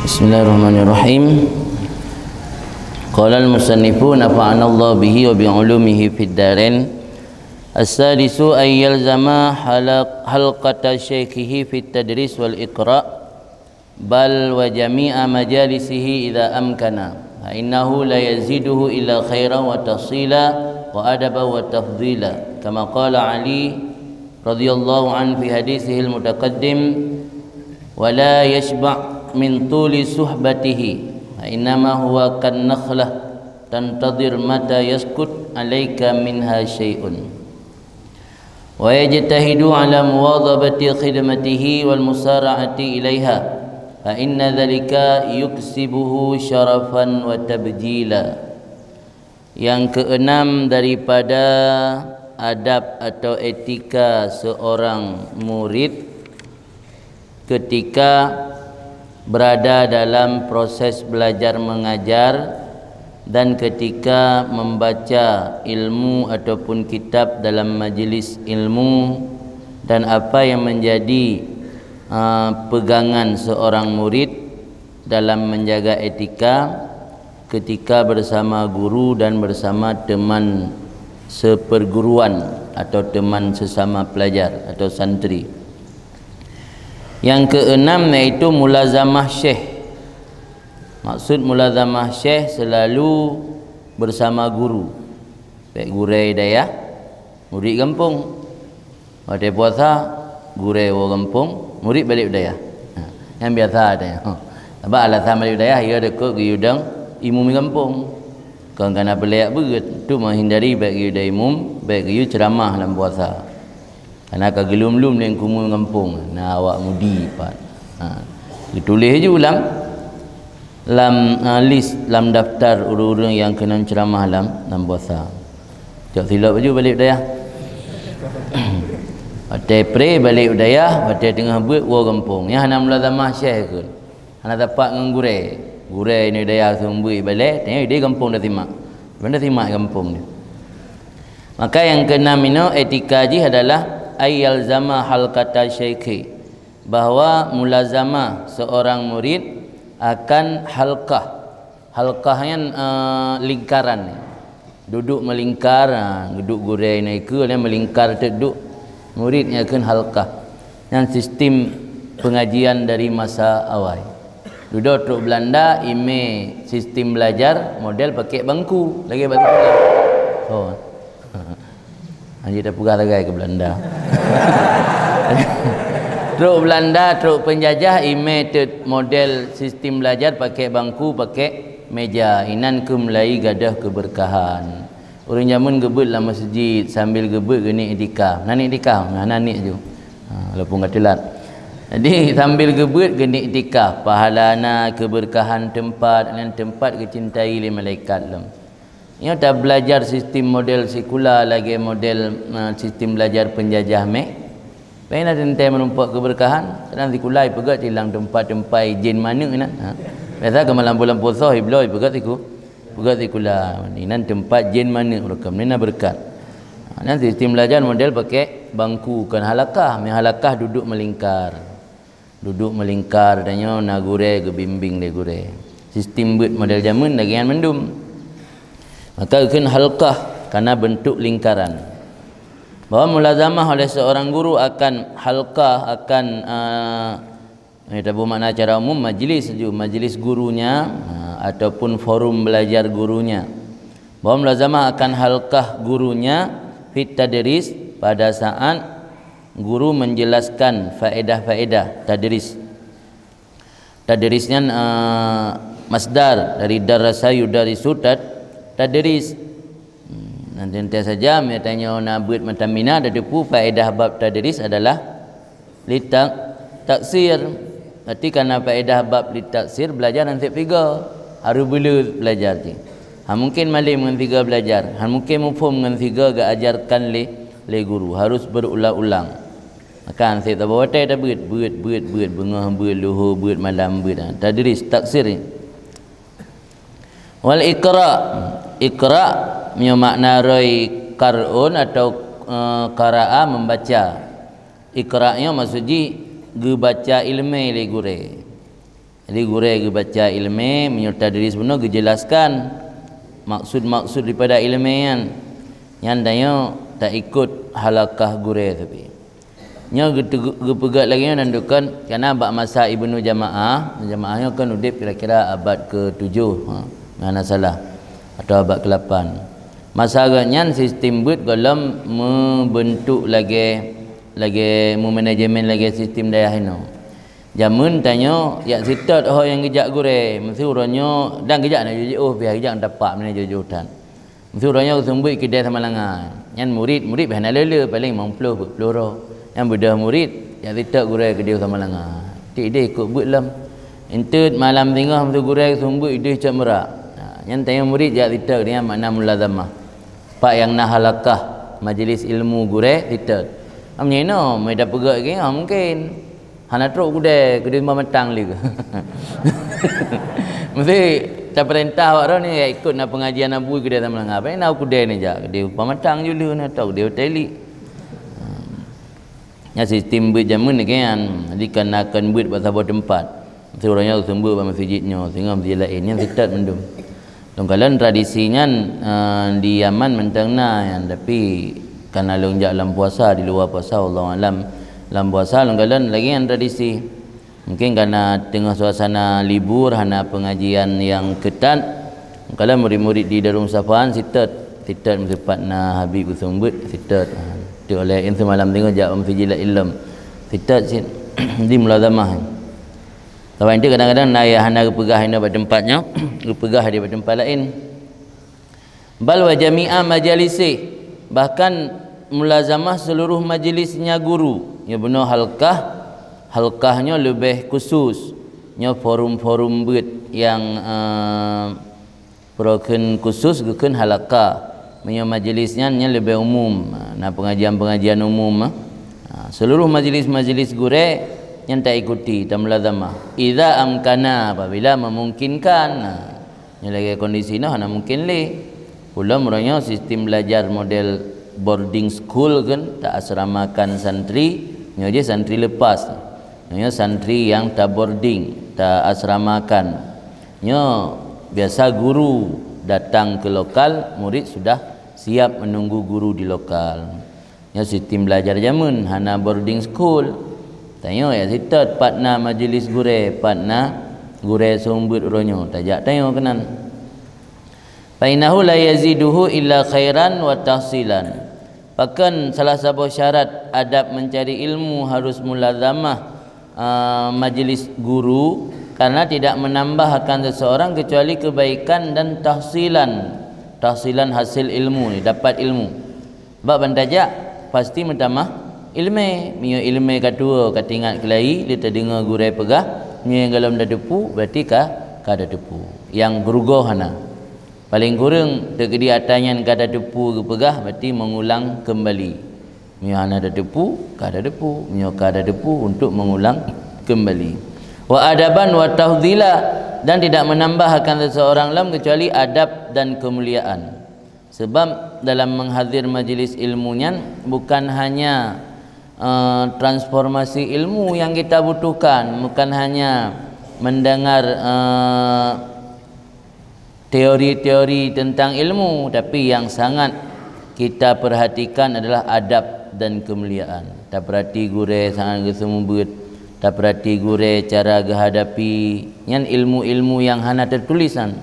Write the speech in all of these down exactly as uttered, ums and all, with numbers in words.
Bismillahirrahmanirrahim. Qala al-musannifu nafa'anallahu bihi wa bi ulumihi fid darain. As-sadisu an yalzama halaq-, halqata syaikhihi fit tadris wal iqra, bal wa jami'a majalisihi idza amkana. Fa innahu la yaziduhu illa khairan wa tafsila wa adaba wa tafdila. Kama qala Ali radhiyallahu anhu fi hadisihil mutaqaddim, "Wa la yashba' min tuli suhbatihi, fa innama huwa kan nakhlah tantadhir mata yaskut 'alaika minha syai'un." Wa yajtahidu 'ala muwadhabati khidmatihi wal musara'ati ilaiha, fa inna dzalika yuksibuhu syarafan wa tabjila. Yang keenam daripada adab atau etika seorang murid ketika berada dalam proses belajar mengajar dan ketika membaca ilmu ataupun kitab dalam majlis ilmu, dan apa yang menjadi, ah, pegangan seorang murid dalam menjaga etika ketika bersama guru dan bersama teman seperguruan atau teman sesama pelajar atau santri. Yang keenam yaitu mulazamah syekh. Maksud mulazamah syekh selalu bersama guru. Baik gurée dayah, murid gampông. Watée puasa, gurée woe gampông, murid balik u dayah. Ha, nyan biasa teuh. Sabab alasan balik u dayah, ya deukot geuyue dong imum gampông. Kon kana peuleuk beuet, tu menghindari baik geuyue dong imum, baik geuyue ceuramah lam puasa. Kana ka geulom-lom lé kumueng gampông, na awak mudi pat. Ha. Geutuléh ju lam, lam, ah, lis, lam daftar ureuëng-ureuëng nyang keuneuk ceuramah lam, lam puasa. Cok silop ju balik dayah. Watée pré balik dayah, watée teungoh beuet woe gampông. Nyan hana mulazamah syekh kheun. Hana tapak ngon gurée. Gurée nyoe dayah seumeubeuet ibadat, teuh di gampông dah simak. Dah simak gampông nyoe. Maka yang keenam inoe etika jih adalah ayyalzama halqata syaikhi, bahwa mulazamah seorang murid akan halqah. Halqah nyan, eh, lingkaran. Duduk melingkar, ha, duduk gurée nyoe ikeue nyan melingkar teuk duek murid nyan kheun halqah. Nyan sistem pengajian dari masa awai. Dudoe trok Belanda, imé sistem belajar model pakai bangku, lagée bak sikula. Oh. Hanjeuet tapeugah sagai keu Belanda. Trok Belanda, trok penjajah, imé teuk model sistem belajar pakai bangku, pakai meja. Inan keuh mulai gadôh keberkahan. Ureuëng jameun geubeuet lam meuseujid sambil geubeuet geuneuk iktikaf. Na neuk iktikaf? Na, na neuk ju. Ha, walaupun ka teulat. Jadi sambil geubeuet geuneuk iktikaf, pahala na, keberkahan teumpat, nyan teumpat geucintai lé malaikat lom. Nyoe tabelajar sistem model sikula lagée model, eh, sistem belajar penjajah méh. Pena teuntée meurumpok keberkahan, kadang sikula ipeugét silang teumpat-teumpat jén manök inan. Ha. Biasa keu malam bulan puasa ibloe ipeugét siku. Peugét sikula. Inan teumpat jén manök rukam. Nina berkat. Ha, nyan sistem belajar model pakai bangku, kon halakah. Meuhalakah duduk melingkar. Duduk melingkar tanyoe na gurée geubimbing lé gurée. Sistem beuet model jameun lagée nyan mandum. Maka kheun halqah kana bentuk lingkaran. Bahwa mulazamah oleh seorang guru akan halqah, akan, eh, ini tabu makna cara umum majlis ju, majlis gurunya, eh, ataupun forum belajar gurunya. Bahwa mulazamah akan halqah gurunya fit tadris pada saat guru menjelaskan faedah-faedah tadris. Tadris nyan, eh, masdar dari darasa yudarisu tad-, tadris. Hmm, nanti, nanti saja, misalnya na beuet mata mina, ada teupeu faedah bab tadris adalah litak-, taksir. Berarti karena faedah bab litaksir, belajar ngon sigoe. Harus beuleue belajar jih. Hana mungkin malem ngon sigoe belajar. Hana mungkin muphom ngon sigoe geuajarkan lé, lé guru. Harus berulang-ulang. Maka seb saboh watée tabeuet, beuet, beuet, beuet, beungoh beuet, luho beuet, malam beuet. Ha, tadris, taksir. Wal iqra. Iqra nyoe makna roi qar'un atau, eh, qara'a, membaca. Iqra nyoe maksud jih geubaca ileumé lé gurée. Jadi gurée geubaca ileumé, meunyoe tadris bunoe geujelaskan maksud-maksud daripada ileumé nyan. Nyan tanyoe taikot halakah gurée tapi. Nyoe geupeugah lagée nyoe nan dukon, karena bak masa Ibnu Jamaah, Jamaah nyoe kan udeb kira-kira abad ketujuh, ha, hana salah, atau abad kelapan. Masa geuh nyan sistem beuet gohlom meubeuntuk lagée, lagée meumanajemen lagée sistem dayah inoe. Jameun tanyoe yak sitot ho nyang geujak gurée, meuseu uroe nyoe dan geujak na jiôh, pih geujak tapak meunan jiôh that. Meuseu uroe nyoe geuseumeubeuet keudeh Samalanga. Nyan murit, murit bah na le-le, paléng limong ploh, peuet ploh droe. Nyan beudôh murit, yak sitot gurée keudeh Samalanga. Tik deh ikot beuet lom. Enteuk malam singoh meuseu gurée geuseumeubeuet ideh cok merak. Ha, nyan tanyoe murit yak sitot nyan makna mulazamah. Pak nyang na halakah majlis ilmu gurée sitot. Am nyoe inoe, meunyoe tapeugah lagée nyoe, mungkin. Hana trok gurée, keudeh pematang lé. Mesti tapeurintah awak droe ni ya ikot na pengajian Abu keudeh Samalanga. Apa na gurée ni jak, keudeh pematang julu na tau keudeh hotel. Ya sistem beuet jameun ni kan, jadi kan akan beuet bak saboh teumpat. Mesti uroe nyoe seumeubeuet bak masjid nyoe, singoh masjid laén, nyan sitot mandum. Lôn kalon tradisi nyan, eh, di Yaman mantong na nyan, tapi kana lôn jak lam puasa, di luwa puasa, wallahu alam. Lam puasa lôn kalon lagée nyan tradisi. Mungkin kana teungoh suasana libur, hana pengajian nyang keutat. Lôn kalon murit-murit di Darul Musafah sitot, sitot meusipat na Habib geuseumeubeuet sitot. Teuk lé nyan seumalam singoh jak masjid laén lom. Sitot cit di mulazamah. Sabab itu kadang-kadang na nyang hana geupeugah inoe bak teumpat nyoe, geupeugah di bak teumpat laén. Bal wa jami'a majalisih, bahkan mulazamah seluruh majlisnya guru. Nyoe bunoe halkah, halkah nyoe leubeh khusus. Nyoe forum-forum beuet nyang, eh, Peue kheun khusos geukheun halakha. Meunyoe majlis nyan, nyan leubeh umum, na pengajian-pengajian umum. Ha, seluruh majlis-majlis gurée nyan taikuti, tamulazamah. Idza amkana, apabila memungkinkan. Ha, nyoe lagée kondisi nyoe hana mungkin lé. Ulôn meunyoe sistem belajar model boarding school kan, taasramakan santri, nyoe jih santri lepas. Nyoe santri nyang taboarding, taasramakan. Nyoe biasa guru datang ke lokal, murid sudah siap menunggu guru di lokal. Nyoe sistem belajar jameun, hana boarding school. Tanyoe ya sitot pat na majlis gurée, pat na gurée seumeubeuet uroe nyoe, tajak tanyoe keunan. Fa innahu la yaziduhu illa khairan wa tahsilan. Pakon salah saboh syarat adab mencari ilmu harus mulazamah, eh, majlis guru, karena tidak menambah akan seseorang kecuali kebaikan dan tahsilan. Tahsilan hasil ilmu ni, dapat ilmu. Bak ban tajak pasti meutamah ileumé. Meunyoe ileumé ka tuwoe, ka teuingat keulayi, lé tadeungoe gurée peugah, nyoe nyang golom tateupeue, berarti ka, ka tateupeue. Nyang geurugoe hana. Paléng kureueng, teukeudi atra nyan ka tateupeue geupeugah, berarti mengulang kembali. Meunyoe hana tateupeue, ka tateupeue. Meunyoe ka tateupeue, untuk mengulang kembali. Wa adaban wa tafdhila, dan tidak menambah akan seseorang lom kecuali adab dan kemuliaan. Sebab dalam menghadir majlis ilmu nyan bukan hanya, eh, transformasi ilmu yang kita butuhkan, bukan hanya mendengar, eh, teori-teori tentang ilmu, tapi yang sangat kita perhatikan adalah adab dan kemuliaan. Tapeurati gurée sangat geuseumeubeuet, tapeurati gurée cara geuhadapi, nyan ilmu-ilmu yang hana teutulisan.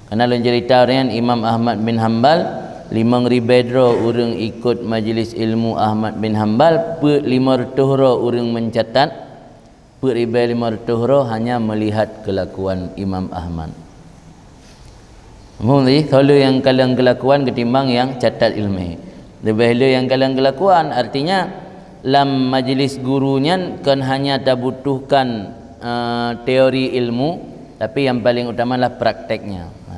Kana lôn ceurita nyan Imam Ahmad bin Hambal, limong ribée droe ureuëng ikot majlis ilmu Ahmad bin Hambal, peuet limong reutôh droe ureuëng mencatat, peuet ribée limong reutôh droe hanya melihat kelakuan Imam Ahmad. Muphom tadi, soe nyang kalon kelakuan ketimbang nyang catat ileumé. Leubeh le nyang kalon kelakuan, artinya lam majlis guru nyan kon hanya tabutuhkan, eh, teori ilmu, tapi yang paling utama adalah prakteknya. Ha.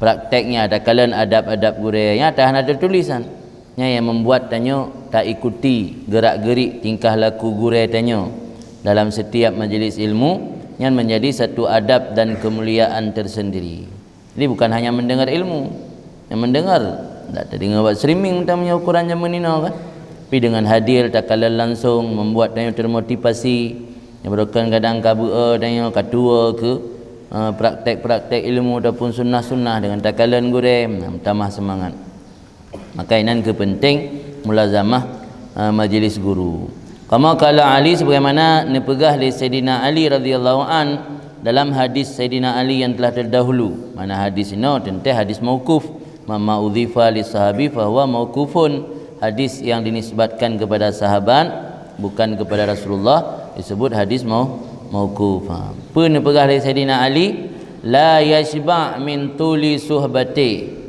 Prakteknya, takalon adab-adab gurée, nyata hana teutulisan. Nyan nyang membuat tanyoe taikuti gerak-gerik tingkah laku gurée tanyoe dalam setiap majlis ilmu, nyan menjadi satu adab dan kemuliaan tersendiri. Jadi bukan hanya mendengar ilmu, yang mendengar, tak terdengar buat streaming macam punya ukuran zaman ini kan. Tapi dengan hadir takalon langsung membuat tanyoe termotivasi, Nyang beureukan kadang ka beu-e dan nyoe ka tuwoe keu, eh, praktek-praktek ilmu ataupun sunnah-sunnah deungon takalon gurée, meutamah seumangat. Maka inan keuh peunteng mulazamah, eh, majlis guru. Kama qala Ali, sebagaimana neupeugah lé Saidina Ali radhiyallahu an dalam hadis Saidina Ali nyang telah terdahulu. Mana hadis inoe teuntée hadis mauquf. Mama udhifa li sahabi fahuwa mauqufun. Hadis yang dinisbatkan kepada sahabat, bukan kepada Rasulullah, disebut hadis mau-, mauquf. Ha. Peue neupeugah lé Saidina Ali, "La yashba' min tuli suhbati."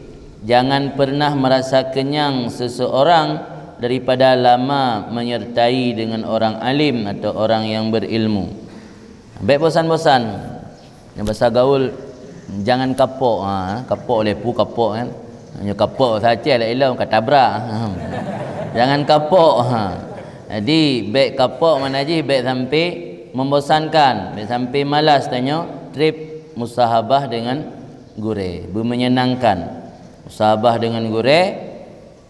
Jangan pernah merasa kenyang seseorang daripada lama menyertai dengan orang alim atau orang yang berilmu. Bék bosan-bosan. Nyang basa gaul, jangan kapok. Ha, kapok lé peue kapok kan. Nyoe kapok bahasa Aceh lé ilong katabrak. Jangan kapok. Ha. Jadi bék kapok makna jih bék sampai membosankan, bék sampai malas tanyoe treb musahabah dengan gurée, beumeunyenangkan. Musahabah dengan gurée,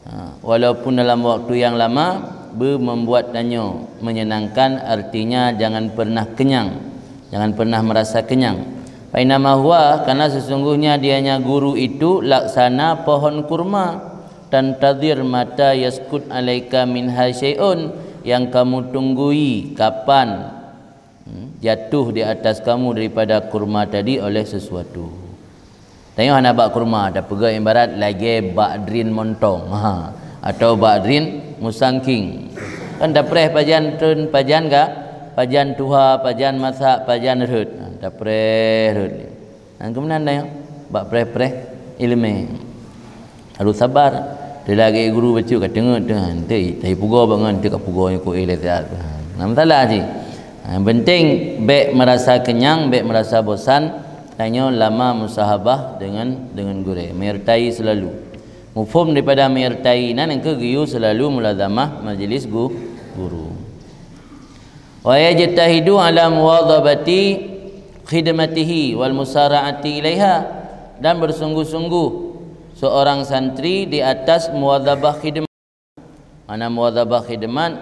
ha, walaupun dalam waktu yang lama, beu membuat tanyoe menyenangkan, artinya jangan pernah kenyang, jangan pernah merasa kenyang. Fa innama huwa, karena sesungguhnya dianya guru itu laksana pohon kurma, tantadhir mata yaskut alaika minha syai'un, yang kamu tunggui kapan, hmm, jatuh di atas kamu daripada kurma tadi oleh sesuatu. Tanyoe hana bak kurma, tapeugah ibarat lagée bak drin montong, ha, atau bak drin musangking. Kan tapreh pajan treun, pajan ga, pajan tuha, pajan masak, pajan rhot. Ha, tapreh rhot. Nyan keuh meunan tanyoe bak preh-preh ileumé. Harôh sabar. Teuh lagée guru bacut ka teungeut teuh, ente tahi pugoe bangai, ente ka pugoe nyoe keu ilée siat. Nah, masalah cit. Ha, yang penting bék merasa kenyang, bék merasa bosan, tanyoe lama musahabah dengan, dengan gurée. Menyertai selalu. Mufhum daripada menyertai nan nyang keu geuyue selalu mulazamah majlis gu-, guru. Wa yajtahidu ala muwadhabati khidmatihi wal musara'ati ilaiha, dan bersungguh-sungguh seorang santri di atas muwadhabah khidmat. Mana muwadhabah khidmat?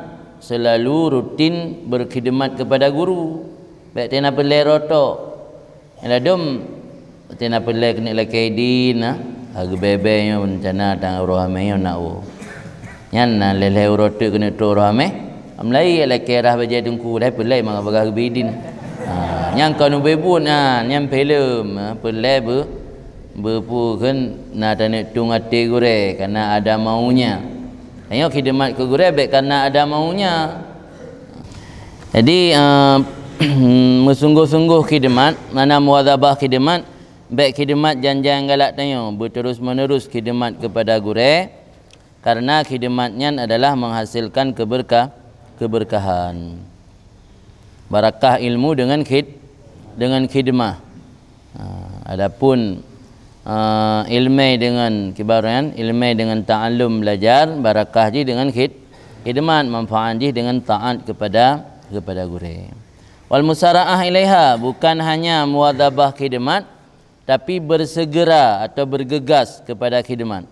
Selalu rutin berkhidmat kepada guru. Bék tena peulée rotok. Nyang ladom, watée na peulée keuneuk lakée idin, na, ha, geubée-bée nyoe reuncana tang uroe Hamé nyoe na woe. Nyan na lhée-lhée uroe teuk keuneuk trok uroe Hamé, am lai lakée rhah bajée teungku, lhée peulée mangat bagah geubri idin. Ha, nyan kon ubé buet nyan, nyan filem, ha, peulée beu-, beupeue kheun na taneuk tueng até gurée, karena ada maunya. Tanyoe khidmat keu gurée bék karena ada maunya. Jadi, eh, meusunggoh-sunggoh khidmat, mana muwadhabah khidmat, bék khidmat jan-jan galak tanyoe, beuterus-menerus khidmat keupada gurée, karena khidmat nyan adalah menghasilkan keberkah-, keberkahan. Barakah ilmu dengan khid-, dengan khidmah. Ha, adapun, ha, ilmé dengan kibaran, ilmé dengan ta'allum belajar, barakah jih dengan khid-, khidmat, manfaat jih dengan taat kepada, kepada gurée. Wal musara'ah ilaiha, bukan hanya muwadhabah khidmat, tapi bersegera atau bergegas kepada khidmat.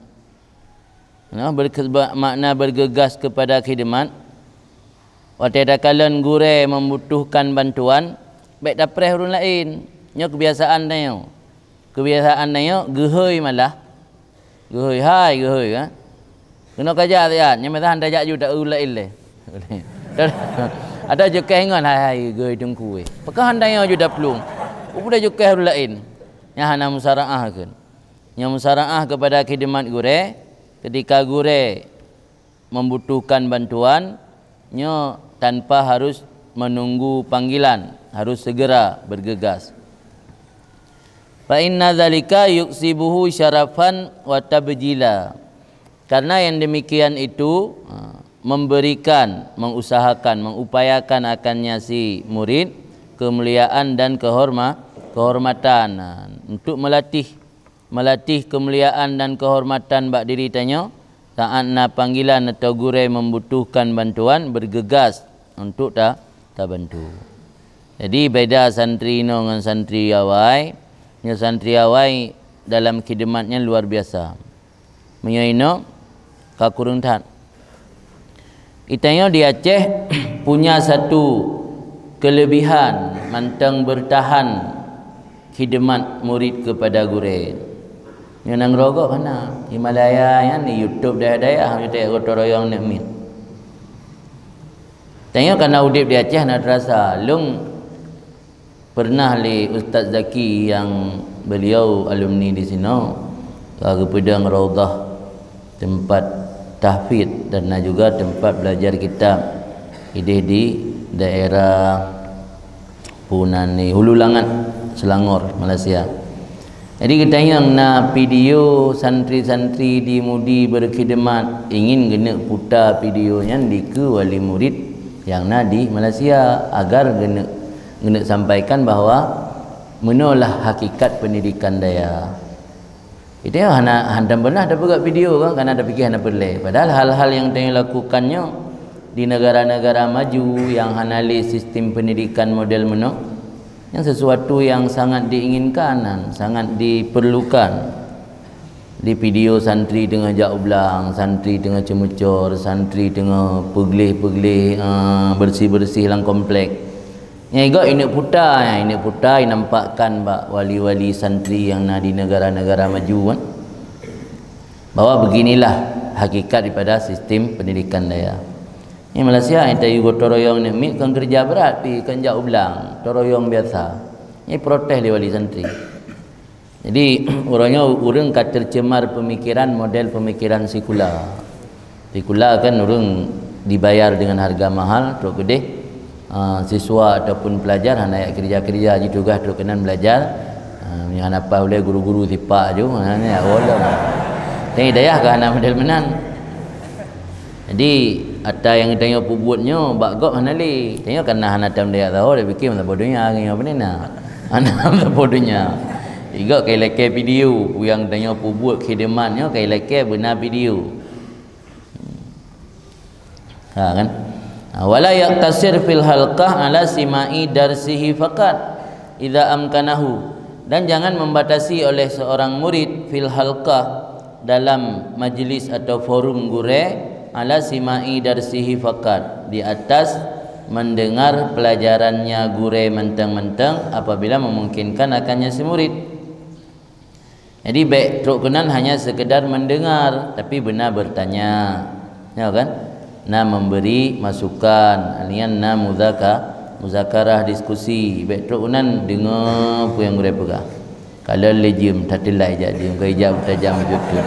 Nah, berke-, ba-, makna bergegas kepada khidmat. Watée takalon gurée membutuhkan bantuan, bék tapreh ureuëng laén. Nyoe kebiasaan tanyoe. Kebiasaan tanyoe geuhôi malah. Geuhôi, hai geuhôi, ha. Keunoe kajak siat, nyang meusahan tajak ju ta ureuëng laén lé. Ada jukeh ngon, hai, hai geuhôi teungku weh. Peukah han tanyoe ju taplueng. Upuda jukeh ureuëng laén. Nyan hana musara'ah kheun. Nyoe musara'ah kepada khidmat gurée, ketika gurée membutuhkan bantuan, nyoe tanpa harus menunggu panggilan, harus segera bergegas. Fa inna dzalika yuksibuhu syarafan wa tabjila. Karena yang demikian itu, ha, memberikan, mengusahakan, mengupayakan akannya si murid kemuliaan dan kehorma-, kehormatan, ha, untuk melatih, melatih kemuliaan dan kehormatan bak diri tanyoe, saat na panggilan atau gurée membutuhkan bantuan, bergegas untuk ta-, tabantu. Jadi, beda santri inoe ngon santri awai. Nyoe santri awai dalam khidmat nyan luar biasa. Meunyoe inoe ka kureueng that. Geutanyoe di Aceh punya satu kelebihan mantong bertahan khidmat murid kepada gurée. Nyoe nanggroe gob hana. Himalaya nyan di YouTube dayah-dayah, nyoe teuka gotong royong neuk miet. Tanyoe kana udeb di Aceh na terasa. Lôn pernah lé Ustaz Zaki yang beliau alumni di sinoe, ka geupeudong Raudhah, tempat tahfidz dan na juga tempat belajar kitab ideh di daerah Punan ni, Hulu Langat, Selangor, Malaysia. Jadi geutanyong na video santri-santri di Mudi berkhidmat, ingin geuneuk puta video nyan dikeue wali murid nyang na di Malaysia agar geuneuk, geuneuk sampaikan bahwa meunolah hakikat pendidikan dayah. Itu hana, hana beunah tapeugah video kan, karena tapike hana peureulée. Padahal hal-hal nyang tanyoe lakukan nyoe di negara-negara maju nyang hana lé sistem pendidikan model meunoe, nyang sesuatu nyang sangat diinginkan dan sangat diperlukan. Di video santri teungoh jak u blang, santri teungoh ceumucor, santri teungoh peugleh-peugleh, eh, bersih-bersih lam komplek. Nyang igob ineuk puta, nyang ineuk puta inampakkan bak wali-wali santri nyang na di negara-negara maju kan, bahwa beginilah hakikat daripada sistem pendidikan dayah. Di Malaysia, nyang tayue gotong royong neuk miet kon keureuja brat pih, kon jak u blang, gotong royong biasa. Nyang protes lé wali santri. Jadi, uroe nyoe ureuëng ka tercemar pemikiran, model pemikiran sekular. Sekular kan ureuëng dibayar dengan harga mahal, trok keudeh, ah, siswa ataupun pelajar hana jak keureuja-keureuja, jitugaih trok keunan belajar. Ah, meunyoe hana paih ulée guru-guru sipak ju, hana jak awai lom. Tapi dayah ka hana model meunan. Jadi, ata nyang tanyoe peubuet nyoe bak gob hana lé. Tanyoe kana hana tam dayah tahu, dah fikir masa bodoh nya, nyoe apa ni na? Hana masa bodoh nya. Igob kai lakée video, peue nyang tanyoe peubuet khidmat nyoe kai lakée beuna video. Ha kan? Ha, wala yaqtasir fil halqah ala sima'i darsihi faqat idza amkanahu. Dan jangan membatasi oleh seorang murid fil halqah, dalam majlis atau forum gurée, ala sima'i darsihi faqat, di atas mendengar pelajarannya gurée mantong-mantong apabila memungkinkan akannya si murid. Jadi, bék trok keunan hanya sekedar mendengar, tapi beuna bertanya. Ya kan? Na memberi masukan, artinya na muzaka-, muzakarah, diskusi. Bék trok keunan deungoe peue nyang gurée peugah. Kalon lé jeuem, tateulai jak jeuem, ka ijak beutajam beujeuet.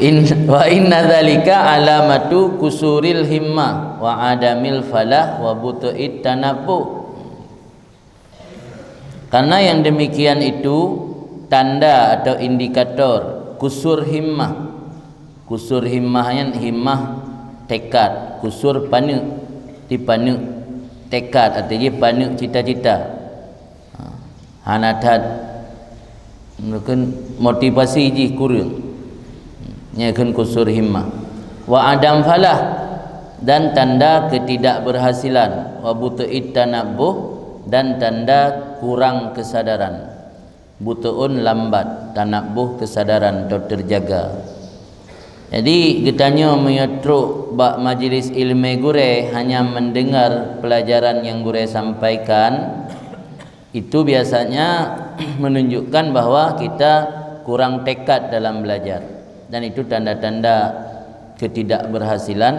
In, wa inna dzalika alamatu kusuril himmah wa adamil falah wa butu'it tanabbuh. Karena yang demikian itu tanda atau indikator kusur himmah. Kusur himmah nyan, himmah tekad, kusur paneuk, di paneuk tekad, artinya paneuk cita-cita. Ha, hana that, mungkin motivasi jih kureueng. Nyan kheun kusur himmah. Wa adam falah, dan tanda ketidakberhasilan. Wa butu'it tanabbuh, dan tanda kurang kesadaran. Butu'un lambat, tanabbuh kesadaran atau terjaga. Jadi, geutanyoe meunyoe trok bak majlis ilmu gurée hanya mendengar pelajaran yang gurée sampaikan, itu biasanya menunjukkan bahwa kita kurang tekad dalam belajar. Dan itu tanda-tanda ketidakberhasilan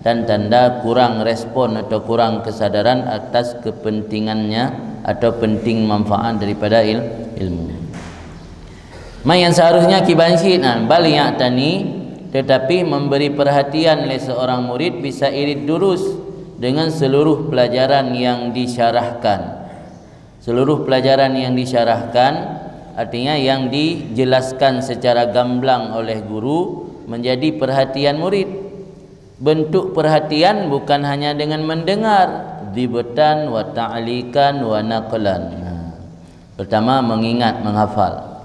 dan tanda kurang respon atau kurang kesadaran atas kepentingannya atau penting manfaat daripada il-, ilmu. Ma nyang seharusnya kiban cit nan, bal ya'tani, tetapi memberi perhatian oleh seorang murid bisa irid durus dengan seluruh pelajaran yang disyarahkan. Seluruh pelajaran yang disyarahkan, artinya yang dijelaskan secara gamblang oleh guru, menjadi perhatian murid. Bentuk perhatian bukan hanya dengan mendengar, dhibtan wa ta'liqan wa naqlan. Nah, pertama, mengingat, menghafal.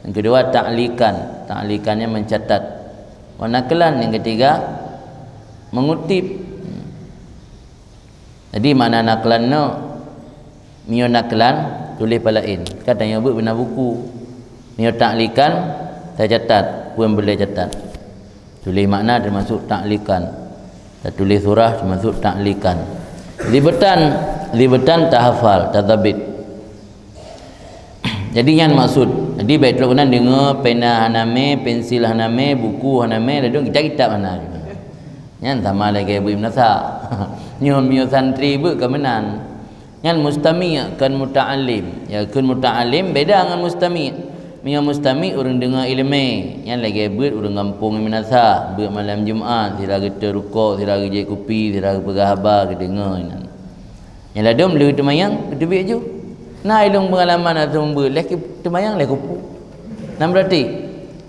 Yang kedua, ta'liqan. Ta'liqannya mencatat. Wa naqlan, yang ketiga, mengutip. Jadi, makna naqlan nyoe, meunyoe naqlan, tuléh palaén. Ka tanyoe beuet beuna buku. Meunyoe ta'liqan, tacatat, peue nyang peureulée catat. Tuléh makna teumasuk ta'liqan. Tatuléh surah teumasuk ta'liqan. Zibetan, zibetan tahafal, tadzabit. Jadi nyan maksud. Jadi bèk trok nan deungoe pena hana mè, pensil hana mè, buku hana mè, ladôm kitab-kitab hana. Nyan sama lagèe beuet meunasah. Nyoe meunyoe santri beuet ka meunan. Nyan mustami' kon muta'allim. Ya, kon muta'allim beda ngon mustami'. Meunyoe mustami' ureueng deungoe ileumèe, nyan lagèe beuet ureueng gampông meunasah, beuet malam Jumat, sira geuteuh rukok, sira geujép kupi, sira geupeugah haba, geudeungoe inan. Nyang ladôm lheueh teumayang, geuteubiet ju. Na ilôn peungalaman ateueh beuet, lheueh teumayang lheueh kupu. Na beurati,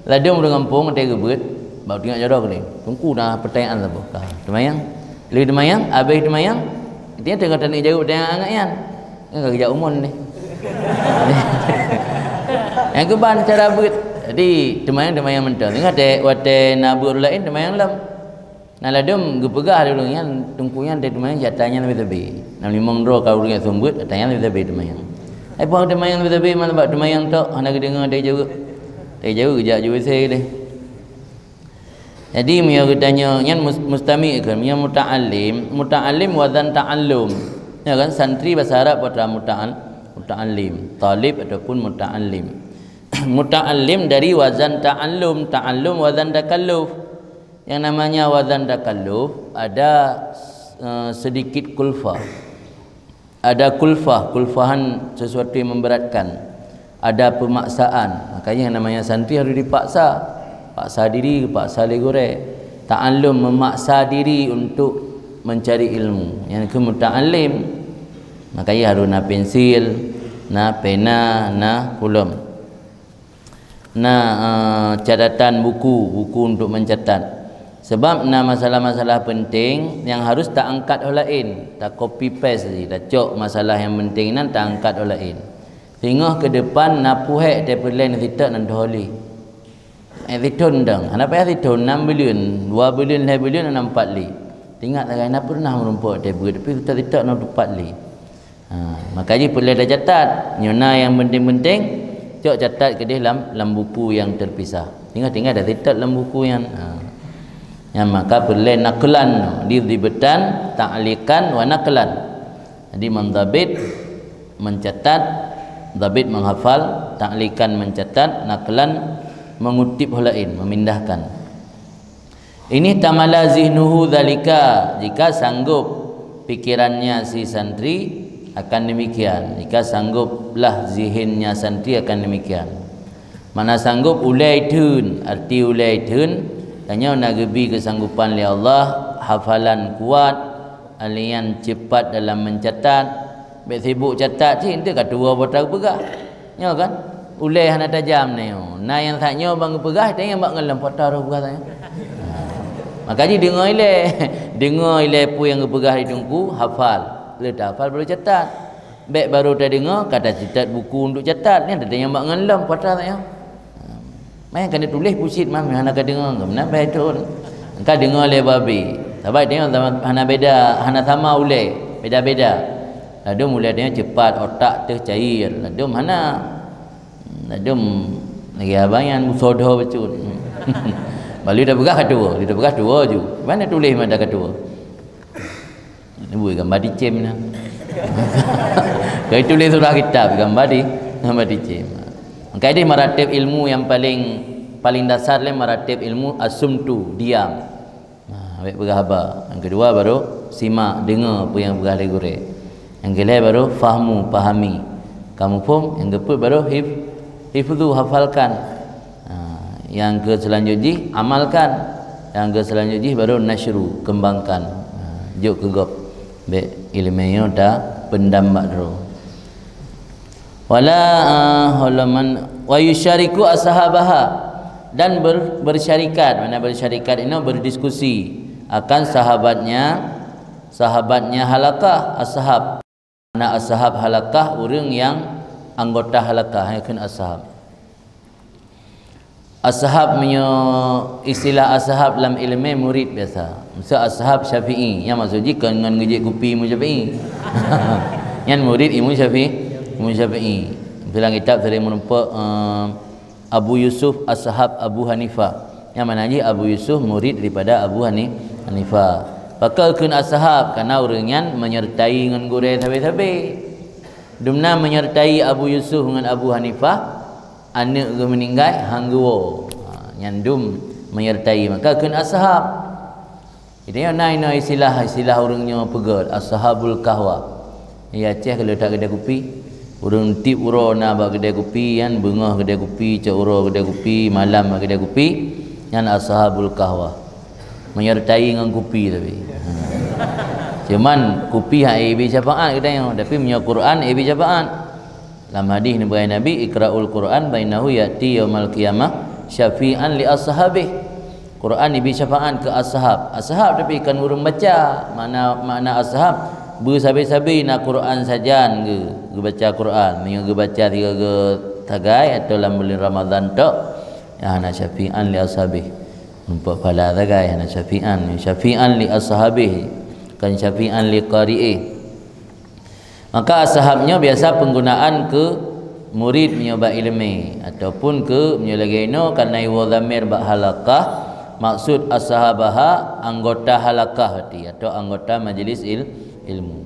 ladôm ureueng gampông watèe geubeuet, bak teungoh jaroe keudéh. Teungku na peutanyaan saboh. Ka teumayang. Lheueh teumayang, abéh teumayang, dia teungoh taneuk jaweueb peutanyaan angat nyan. Kan ka geujak umon deh. Nyang keuban cara beuet. Jadi teumayang-teumayang mantong. Ingat eh, watèe na beuet ureueng laén teumayang lom. Na ladôm geupeugah lé ureueng nyan, teungku nyan teumayang jata nyan leubeh sabe. Na limong droe ka ureueng nyang seumeubeuet, jata nyan leubeh sabe teumayang. Hai puang teumayang leubeh sabe, man bak teumayang tok, hana geudeungoe teuh jaweueb. Teuh jaweueb geujak ju W C deh. Jadi meunyoe geutanyoe nyan mus-, mustami' kan, meunyoe muta'allim, muta'allim wazan ta'allum. Ya kan, santri bahasa Arab kata muta'al-, muta'allim, talib ataupun muta'allim. Muta'allim dari wazan ta'allum, ta'allum wazan takalluf. Yang namanya wazan takalluf ada, eh, sedikit kulfah. Ada kulfah, kulfahan sesuatu yang memberatkan. Ada pemaksaan. Makanya yang namanya santri harus dipaksa. Paksa diri, paksa lé gurèe. Ta'allum, memaksa diri untuk mencari ilmu. Yang ke muta'allim. Makanya harus na pensil, na pena, na kulom. Na, eh, catatan buku, buku untuk mencatat. Sebab na masalah-masalah penting yang harus ta angkat ho laén, ta copy paste ji, ta cok masalah nyang penting nyan ta angkat ho laén. Singoh keu depan na puhèk teupeulén sitok nan teuholi. Eh, sithon dong, hana payah sithon, nam buleuen, dua buleuen, lhèe buleuen, hana meupat lé. Ingat sagai na pernah meurumpok teuh beuet, tapi sitok-sitok na teupat lé. Ha, maka jih peureulèe tacatat. Nyoe na nyang penting-penting, cok catat keudéh lam, lam buku nyang teupisah. Tinggai-tinggai dah catat lam buku nyan. Ha. Nyan maka peureulèe naqlan, di dhibtan, ta'liqan wa naqlan. Jadi mendhabit, mencatat, dhabit menghafal, ta'liqan mencatat, naqlan mengutip ho laén, memindahkan. Ini tamala zihnuhu dzalika, jika sanggup pikirannya si santri akan demikian, jika sangguplah zihinnya santri akan demikian. Mana sanggup ulèe theun, arti ulèe theun, tanyoe na geubri keusanggupan lé Allah, hafalan kuat, alian cepat dalam mencatat, bèk sibuk catat cit, enteuk ka tuwoe bak tapeugah. Nyoe kan? Ulèe hana tajam na nyoe. Na nyang that nyoe ban geupeugah, tanyong bak ngon lom, po teuh roh peugah tanyoe. Maka jih deungoe ilèe. Deungoe ilèe peue nyang geupeugah di teungku, hafal. Lheueh tahafal baru catat. Bèk baru tadeungoe, ka tacatat buku untuk catat. Nyan tatanyong bak ngon lom, po teuh tanyoe. Meunan ka neutuléh pucit mah, hana ka deungoe, meunan bèk thôn. Ka deungoe lé babe. Sabab tanyoe hana beda, hana sama ulèe, beda-beda. Ladôm ulèe tanyoe cepat, otak teuh cair. Ladôm hana. Ladôm lagèe abang nyan musodoh bacut. Balu dah peugah ka tuwoe, dah peugah tuwoe ju. Meunan tuléh mata ka tuwoe. Ni buet gambar dicém nyan. Kalau tuléh surah kitab, gambar di, gambar dicém. Maka ini maratib ilmu yang paling, paling dasar lé maratib ilmu as-sumtu, diam. Nah, bèk peugah haba. Yang kedua baru simak, deungoe apa yang peugah lé gurèe. Yang kelhèe baru fahmu, pahami. Kamu faham? Yang keempat baru hif-, hifzu, hafalkan. Ha, nyang keu seulanjut jih, amalkan. Nyang keu seulanjut jih baru nasyru, kembangkan. Ha, jok keu gob. Bèk ileumèe nyoe tapendam bak droe. Wala, ah, halaman, wa yusyariku ashabaha, dan ber-, bersyarikat. Mana bersyarikat ini? Berdiskusi akan sahabatnya, sahabatnya halakah, ashab. Mana ashab halakah, ureueng nyang anggota halakah, nyang kheun ashab. Ashab, meunyoe istilah ashab lam ileumèe murid biasa. Miseu ashab Syafi'i, nyan maksud jih kon ngon geujép kupi Imam Syafi'i. Nyan murid Imam Syafi'i, Imam Syafi'i. Miseu lam kitab sering meurumpok, eh, Abu Yusuf ashab Abu Hanifah. Nyan makna jih Abu Yusuf murid daripada Abu Hani-, Hanifah. Pakon kheun ashab? Karena ureuëng nyan menyertai ngon gurée sabe-sabe. Dumna menyertai Abu Yusuf ngon Abu Hanifah, aneuëk geuh meuninggai, han geuwoe. Ha, nyan dum menyertai, maka kheun ashab. Jadi, na inoe istilah, istilah ureuëng nyoe peugét, ashabul kahwa. Di Aceh ka le that keudai kupi. Ureuëng tiep uroe na bak keudai kupi, nyan beungoh keudai kupi, cok uroe keudai kupi, malam bak keudai kupi, nyan ashabul kahwa. Menyertai ngon kupi tapi. Ha. Cuman kupi hana ibi syafaat geutanyoe, tapi meunyoe Quran ibi syafaat. Lam hadis neupeugah Nabi, "Iqra'ul Quran fa innahu ya'ti yaumal qiyamah syafi'an li ashabih." Quran ibi syafaat keu ashab. Ashab tapi kon ureuëng baca. Makna, makna ashab, beusabe-sabe na Quran sajan geu-, geubaca Quran. Meunyoe geubaca tiga geu-, sagai atau lam buleuen Ramadhan tok, ya, hana syafi'an li ashabih. Nampak phala sagai hana syafi'an. Syafi'an li ashabih, kon syafi'an li qari'ih. Maka ashab nyoe biasa penggunaan keu murid meunyoe bak ileumé, ataupun keu meunyoe lagée inoe kana iwoe dhamir bak halakah, maksud ashabaha anggota halakah berarti, atau anggota majlis il-, ilmu.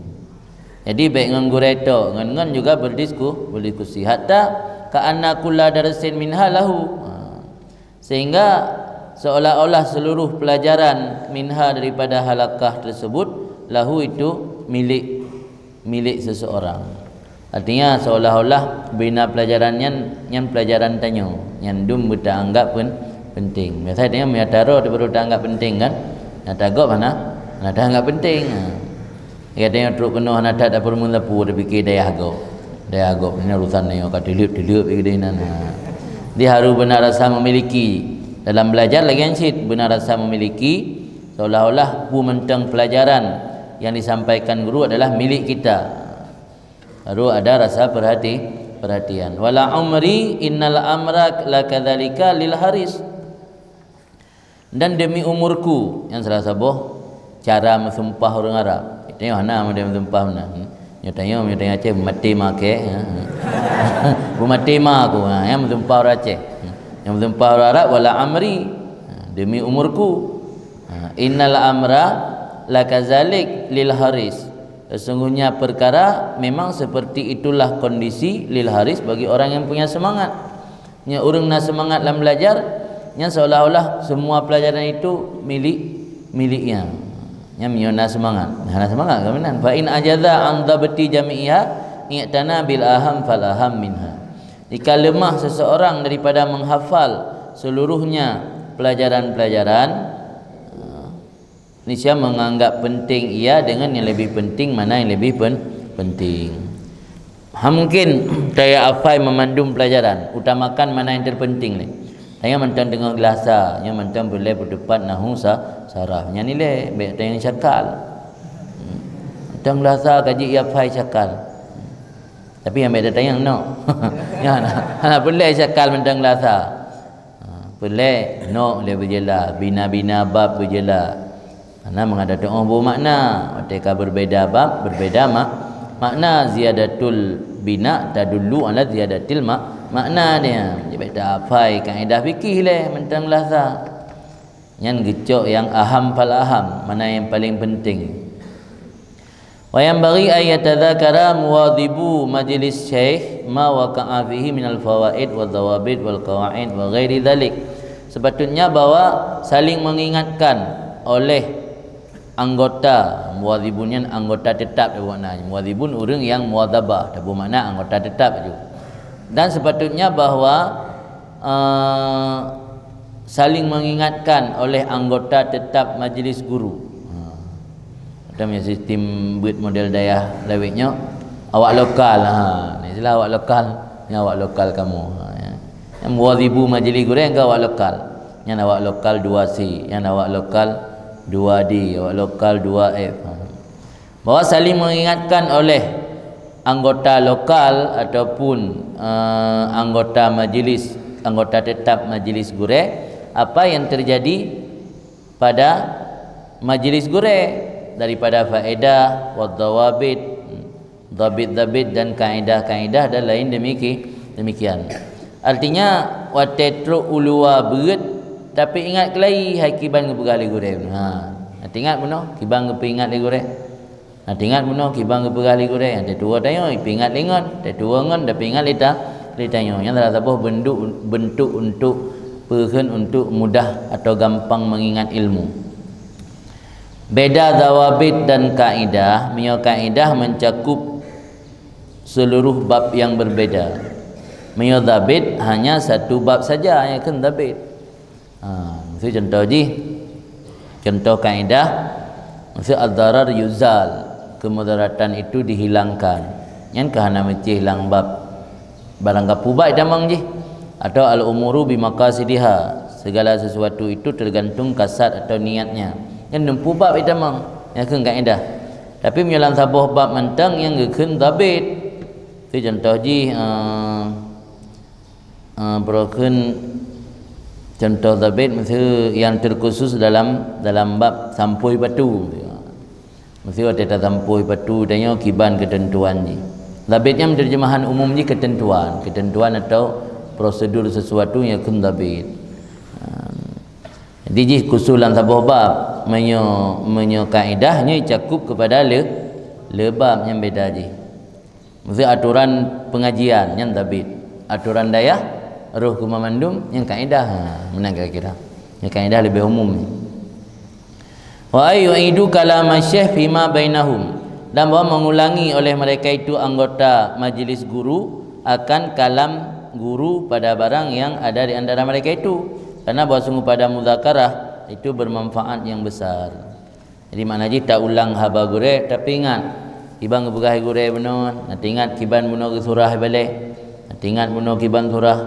Jadi, bék ngon gurée tok, ngon-ngon juga berdisku-, berdiskusi. Hatta ka'anna kulla darsin minha lahu. Ha. Sehingga seolah-olah seluruh pelajaran minha daripada halakah tersebut lahu itu milik, milik seseorang. Artinya seolah-olah bina pelajaran nyan, nyan pelajaran tanyoe, nyan dum beuta anggap pen-, penting. Biasa tanyoe meunyo taroe baru ta anggap penting kan? Nah, tagob hana, hana ta anggap penting. Ha. Kadang trok keunoe hana that tapeurumeun sapeue, tapike dayah gob. Dayah gob nyan urusan nyoe ka tileup-tileup lagée nan. Ha. Di harus beuna rasa memiliki. Dalam belajar lagée nyan cit, beuna rasa memiliki, seolah-olah peue mantong pelajaran yang disampaikan guru adalah milik kita. Baru ada rasa perhati-, perhatian. Wala amri innal amra lakadzalika lil haris. Dan demi umurku, nyan salah saboh cara meusumpah ureuëng Arab. Tanyoe hana model meusumpah meunan. Nyoe tanyoe, nyoe tanyoe Aceh, "Beumaté ma kèe." Ha, ha. "Beumaté ma ku." Ha, nyan meusumpah ureuëng Aceh. Nyan meusumpah ureuëng Arab, "Wala amri." Ha, "Demi umurku." Ha, "Innal amra lakadzalik lil haris." Sesungguhnya perkara memang seperti itulah kondisi lil haris bagi orang yang punya semangat. Nyoe ureuëng na seumangat lam belajar, nyan seolah-olah semua pelajaran itu milik, miliknya. Nyan meunyoe na seumangat. Hana seumangat ka meunan. Fa in ajaza an dhabti jami'iha i'tana bil aham fal aham minha. Jika lemah seseorang daripada menghafal seluruhnya pelajaran-pelajaran, Niscaya menganggap penting ia dengan yang lebih penting, mana yang lebih pen-, penting. Ha, mungkin taya afai memandum pelajaran, utamakan mana yang terpenting lé. Tanya mantong teungoh geulasa, nya mantong peureulée peuteupat nahu sa-, saraf. Nyan ilée, bék tanya syakal. Hmm. Mantong geulasa kaji ia afai syakal. Tapi nyang bék tatanyong nok. Nyan, hana peureulée syakal mantong geulasa. Ha, peureulée nok lé beujeula, bina-bina bab beujeula. Karena meuhadab teuôh boh makna, watée ka berbeda bab, berbeda mak-, makna. Ziyadatul bina tadullu ala ziyadatil mak-, makna dia. Jadi bék ta afai kaedah fikih lé mantong geulasa. Nyan geucok nyang aham fal aham, mana yang paling penting. Wa yanbaghi an yatadzakara muwadhibu majlis syaikh ma waqa'a fihi minal fawaid wa dhawabit wal qawaid wa ghairi dzalik. Sepatutnya bahwa saling mengingatkan oleh anggota, muwadhibun nyan anggota tetap, makna muwadhibun ureuëng nyang muwadhabah, tabu makna anggota tetap ju. Dan sepatutnya bahwa eh, saling mengingatkan oleh anggota tetap majlis guru. Ha. Atau sistem buet model dayah lawét nyoe, awak lokal. Ha, ni istilah awak lokal. Ni awak lokal kamu. Ha, ya. Yang muwadhibu majlis guru yang ke awak lokal. Yang awak lokal dua C, yang awak lokal dua D, awak lokal dua F. Ha. Bahwa saling mengingatkan oleh anggota lokal ataupun, eh, anggota majlis, anggota tetap majlis gurée, apa yang terjadi pada majlis gurée daripada faedah, wadhawabit, dhabit-dhabit dan kaedah-kaedah dan lain demiki-, demikian. Artinya, watée trok u luwa beuet, tapi ingat keulai hai kiban geupeugah lé gurée. Ha, Teuingat bunoe kiban geupeuingat lé gurée. Nah, teuingat bunoe kiban geupeugah lé gurée. Nyang teutuwo tanyoe ipeuingat lé ngon, teutuwo ngon dan peuingat lé ta-, lé tanyoe. Nyan salah saboh bentuk, bentuk untuk peukheun untuk mudah atau gampang mengingat ilmu. Beda zawabit dan kaidah, meunyoe kaidah mencakup seluruh bab yang berbeda. Meunyoe zabit hanya satu bab saja, nyang kheun zabit. Ha, maksud contoh jih, contoh kaidah, maksud ad-darar yuzal, kemudaratan itu dihilangkan. Nyan ka hana meucéh lam bab barang gapu bak tamong jih. Atau al-umuru bimaqasidiha, segala sesuatu itu tergantung kasad atau niatnya. Nyan neumpu bab itamong, nyang kheun kaidah. Tapi meunyoe lam saboh bab mantong nyang geukheun zabit. Tu contoh jih, eh, eh, beurokheun contoh zabit, maksud yang terkhusus dalam, dalam bab sampui batu. Maksud watée tasampui batu tanyoe kiban keuteuntuan jih. Zabit nyan terjemahan umum jih keuteuntuan, keuteuntuan atau prosedur sesuatu nyang kheun zabit. Ha. Jadi jih khusus lam saboh bab. Meunyoe, meunyoe kaidah nyoe cakup kepada le, le bab nyang beda jih. Maksud aturan pengajian nyan zabit. Aturan dayah roh keu mandum nyan kaidah. Ha, meunan kira-kira. Nyan kaidah leubeh umum. Wa ay yu'idu kalam asy-syaikh fima bainahum, dan bahwa mengulangi oleh mereka itu anggota majlis guru akan kalam guru pada barang yang ada di antara mereka itu. Karena bahwa sungguh pada muzakarah itu bermanfaat yang besar. Jadi makna jih taulang haba gurée, tapi ingat, kiban geupeugah gurée bunoe, na teuingat kiban bunoe geusurah balée, na teuingat bunoe kiban surah,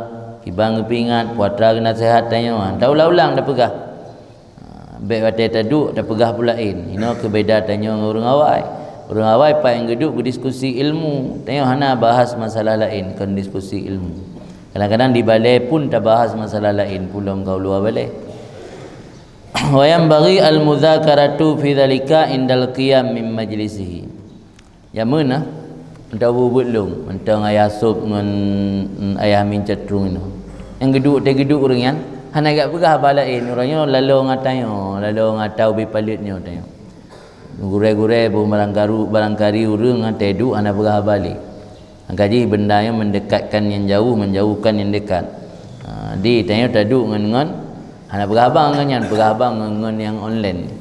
kiban geupeuingat, peue atra geunaseuhat tanyoe, taulang-ulang tapeugah. Ha, bék watée taduek tapeugah peue laén. Inoe keu beda tanyoe ngon ureuëng awai. Ureuëng awai pat nyang geuduek beudiskusi ilmu, tanyoe hana bahas masalah laén, kon diskusi ilmu. Kadang-kadang di balée pun tabahas masalah laén, peue lom ka u luwa balée. Wa yanbaghi al-mudzakaratu fi dzalika indal qiyam min majlisihi. Jameun nah, mantong buet-buet lôn, mantong ayah sôb ngon, mm, ayah min catrung inoe. Nyang geuduek teuh geuduek ureuëng nyan, hana geujak peugah haba laén, ureuëng nyoe laloe ngon ata nyoe, laloe ngon ata ubé paleuet nyoe tanyoe. Gurée-gurée boh barangkaru, barangkari ureuëng ngon teuduek hana peugah haba lé. Maka jih benda nyoe mendekatkan yang jauh, menjauhkan yang dekat. Ha, di tanyoe taduek ngon, ngon hana peugah haba ngon nyan, peugah haba ngon, ngon nyang online.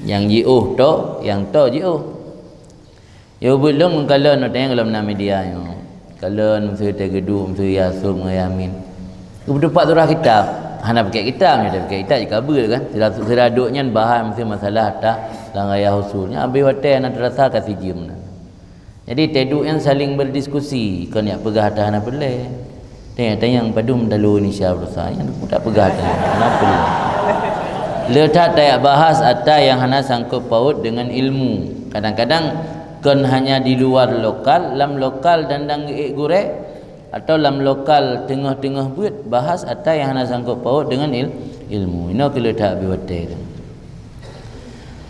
Nyang jiôh to, nyang to jiôh. Yo buet lôn meukalon watée nyan gohlom na media nyoe. Kalon meuseu teuh geuduek, meuseu Yasub ngon Yamin. Geupeuteupat surah kitab. Hana pakai kitab, nyoe pakai kitab jikabeut kan. Sira, sira duek nyan bahas meuseu masalah ata lam raya usul. Nyan abéh watée hana teurasa ka sijeuem na. Jadi teuduek nyan saling berdiskusi, kon jak peugah ata hana peureulée. Tanyong-tanyong padum talo Indonesia berusaha, nyan tak peugah ata hana peureulée. Le that tajak bahas ata nyang hana sangkot paut dengan ilmu. Kadang-kadang kon hanya di luar lokal, lam lokal dan dang geuék gurée, atau lam lokal teungoh-teungoh beuet bahas ata nyang hana sangkot paut dengan il-, ilmu. Inoe keu le that abéh watée tu.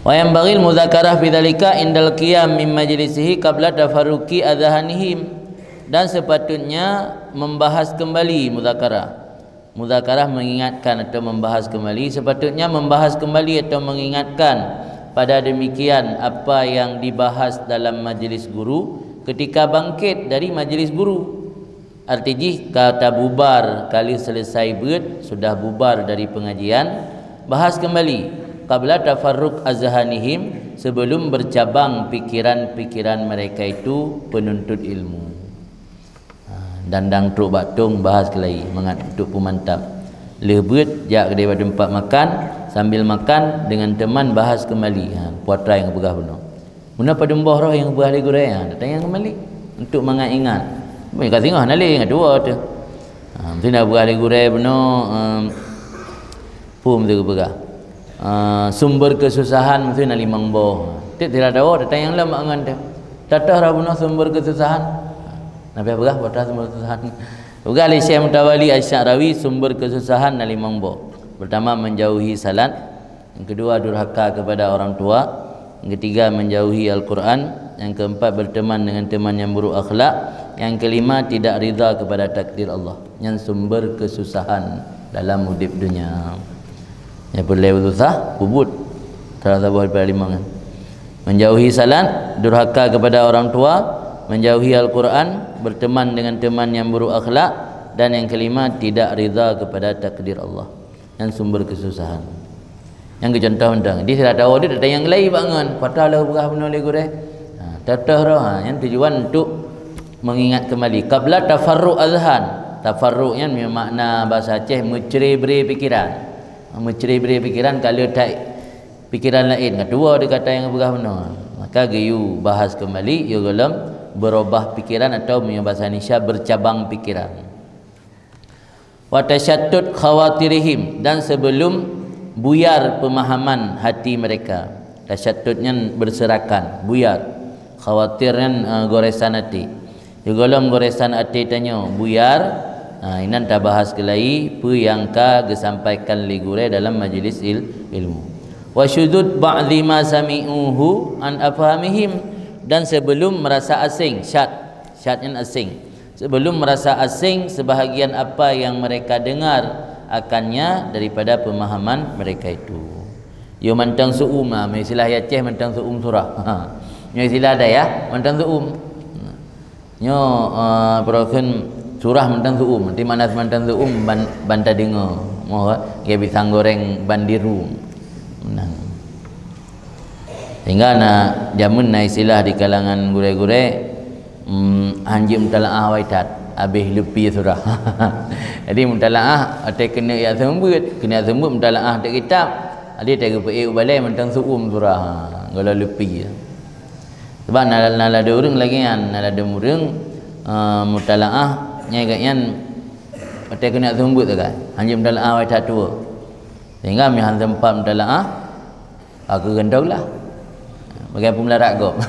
Wa yanbaghil mudzakarah fi dzalika indal qiyam min majlisihi qabla tafarruqi adzhanihim. Dan sepatutnya membahas kembali mudzakarah. Mudzakarah mengingatkan atau membahas kembali, sepatutnya membahas kembali atau mengingatkan pada demikian apa yang dibahas dalam majlis guru ketika bangkit dari majlis guru. Arti jih ka tabubar, ka lheueh selesai beuet, sudah bubar dari pengajian, bahas kembali. Qabla tafarruq azhanihim, sebelum bercabang pikiran-pikiran mereka itu penuntut ilmu. Ha, dan dang trok bak tong bahas keulai mangat untuk peumantap. Lheueh beuet jak keudeh bak teumpat makan, sambil makan dengan teman bahas kembali. Ha, peue atra nyang peugah bunoe. Meunan padum boh roh nyang peugah lé gurée, ha, datang nyang kembali untuk mangat ingat. Meuka singoh na lé ingat dua tu. Ha, mesti na peugah lé gurée bunoe, em, peue meusti geupeugah. Ah, sumber kesusahan meusti na limong boh. Tiep sira dawa datang nyang lom bak ngon teuh. Tatoh ra bunoe sumber kesusahan. Nabi peugah peue atra sumber kesusahan. Peugah lé Syekh Mutawali Asy-Sya'rawi, sumber kesusahan na limong boh. Pertama, menjauhi salat. Yang kedua, durhaka kepada orang tua. Yang ketiga, menjauhi Al-Quran. Yang keempat, berteman dengan teman yang buruk akhlak. Yang kelima, tidak ridha kepada takdir Allah. Nyan sumber kesusahan dalam udeb dunia. Nyang peureulée susah, peubuet. Salah saboh daripada lima nyan. Menjauhi salat, durhaka kepada orang tua, menjauhi Al-Quran, berteman dengan teman yang buruk akhlak, dan yang kelima, tidak rida kepada takdir Allah. Nyan sumber kesusahan. Nyang keu contoh mantong. Di sira tawoe deuek, tanyong lé bak ngon, patah lheueh peugah bunoe lé gurée. Ha, teuh-teuh roh, ha, nyan tujuan untuk mengingat kembali. Qabla tafarruq azhan. Tafarruq nyan makna bahasa Aceh meucre-bre pikiran. Meucre-bre pikiran ka le that pikiran laén, ka tuwoe di gata nyang peugah bunoe. Maka geuyue bahas kembali, yue gohlom berubah pikiran atau meunyoe bahasa Indonesia bercabang pikiran. Wa tasyattut khawatirihim, dan sebelum buyar pemahaman hati mereka. Tasyattut nyan berserakan, buyar. Khawatir nyan, eh, goresan até. Di golom goresan até tanyoe buyar, ha, inan tabahas keulai peue nyang ka geusampaikan lé gurée dalam majlis il-, ilmu. Wa syudzud ba'dhi ma sami'uhu an afhamihim, dan sebelum merasa asing, syad, syad nyan asing. Sebelum merasa asing sebahagian apa yang mereka dengar akannya daripada pemahaman mereka itu. Yo mantong su'um, ha, istilah Aceh mantong su'um surah. Ha. Nyoe istilah dayah mantong su'um. Nyoe, eh, peurokon surah mantong su'um. Di mana mantong su'um ban, ban tadeungoe. Moh, ya pisang goreng ban diru. Meunan. Sehingga na jameun na istilah di kalangan gurée-gurée, hmm, hanjeuet mutalaah awai that, habéh leupie surah. Jadi mutalaah watée keuneuk jak seumeubeuet, keuneuk jak seumeubeuet mutalaah teuh kitab. Jadi watée geupeuék u balée mantong su'um surah. Ha, gohlom leupie. Sebab na, na ladôm ureuëng lagée nyan, na ladôm ureuëng, eh, mutalaah nyang gét nyan watée keuneuk seumeubeuet sagai. Hanjeuet mutalaah awai that tuwoe. Sehingga meuhan sempat mutalaah, aku gantoe glah. Bagai peumeulara gob.